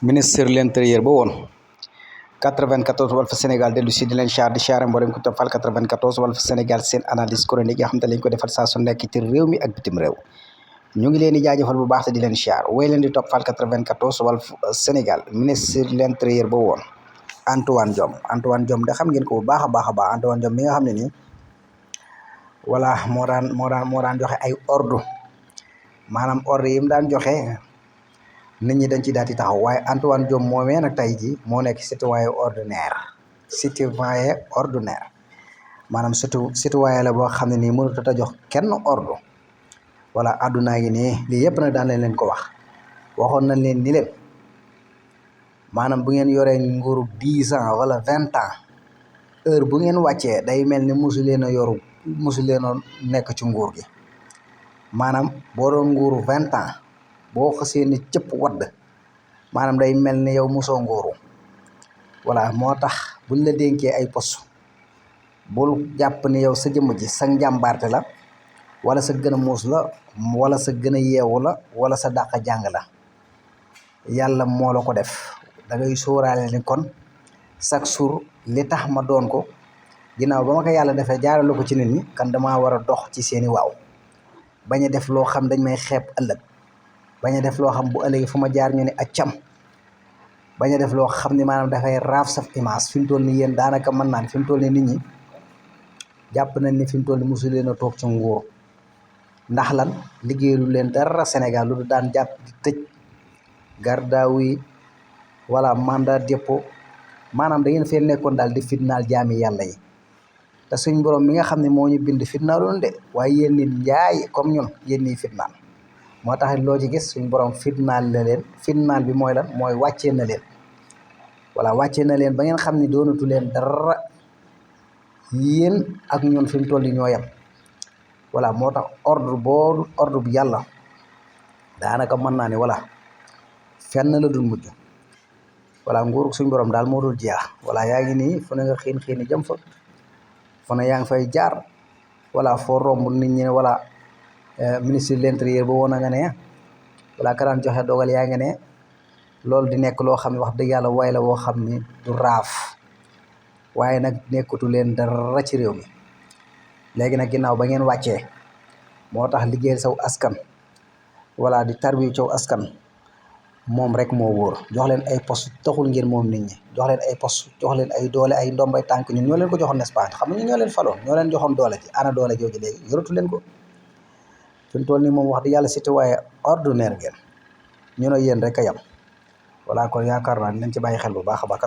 ministre de l'intérieur ba woon 94 Walf Sénégal dellu si di leen char di char mboolem ku toppal 94 Walf Sénégal seen analyse chronique yoo xam te lañ ko defal saa su nekk ci réew mi ak bitim réew ñu ngi leen di jaajëfal bu baax te di leen char wéy leen di toppal 94 Walf Sénégal ministre de l'intérieur ba woon Antoine Diome de xam ngeen ko bu baax a baax Antoine Diome mi nga xam ne nii voilà moo daan joxe ay ordre maanaam ordre yi mu daan joxe nit ñi dañ ci daal di taxaw waaye Antoine Diome moomee nag tey jii moo nekk citoyen ordinaire maanaam surtout citoyen la boo xam ne nii mënut a jox kenn ordre wala àddunaa ngi nii lii yëpp nag daan leen ko waxoon nañ leen ni leen maanaam bu ngeen yoree nguuru 10 ans wala 20 ans heure bu ngeen wàccee day mel ni mosu leen a nekk ci nguur gi maanaam boo doon nguuru 20 ans boo xasee ni cëpp wadd maanaam day mel ni yow mosoo nguuru voilà moo tax buñ la dénkee ay poste bul jàpp ni yow sa jëmm ji sa njàmbaarte la wala sa gën a muus la wala sa gën a yeewu la wala sa dàq jàng la yàlla moo la ko def da ngay sóoraale ni kon chaque jour li tax ma doon ko ginnaaw ba ma ko yàlla defee jaarale ko ci nit ñi kan damaa war a dox ci seeni waaw bañ a def loo xam dañ may xeeb ëllëg bañ a def loo xam bu ëllëgee fu ma jaar ñu ne accam bañ a def loo xam ne maanaam dafay raaf saf image fi mu toll ni yéen daanaka mën naa ne fi mu toll ni nit ñi jàpp nañ ni fi mu toll ni mosu leen a toog ci nguur ndax lan liggéeyalu leen dara Sénégal lu daan jàpp di tëj gardaaw yi wala mandat dépôt maanaam da ngeen fee nekkoon daal di fitnaal jaami yàlla yi te suñ borom mi nga xam ne moo ñu bind fitnaaloon de waaye yéen nit njaay comme ñun yéen ñii fitnaal moo tax loo ci gis suñ borom fitnaal la leen fitnaal bi mooy lan mooy wàccee na leen voilà wàccee na leen ba ngeen xam ne doonatu leen dara yéen ak ñun fi mu toll ñoo yem voilà moo tax ordre bu yàlla daanaka mën naa ne voilà fenn la dul mujj voilà nguur suñ borom daal moo dul jeex voilà yaa ngi nii fu ne nga xiin jëm fa fu ne yaa ngi fay jaar voilà foo romb nit ñi voilà ministre de l'intérieur ba woon a nga ne voilà ka daan joxe dogal yaa nga ne loolu di nekk loo xam ne wax dëgg yàlla way la woo xam ne du raaf waaye nag nekkatu leen dara ci réew mi léegi nag ginnaaw ba ngeen wàccee moo tax liggéeyal saw askan voilà di tarbiyu caw askan moom rek moo wóor jox leen ay poste taxul ngeen moom nit ñi jox leen ay poste jox leen ay doole ay ndombay tànk ñun ñoo leen ko joxoon n'est-ce pas xam nga ñoo leen faloon ñoo leen joxoon doole ci ana doole jooju léegi yoratu leen ko fi mu toll nii moom wax di yàlla citoyen ordinaire ngeen ñu ne yéen rek a yem voilà kon yaakaar naa nañ ci bàyyi xel bu baax a baax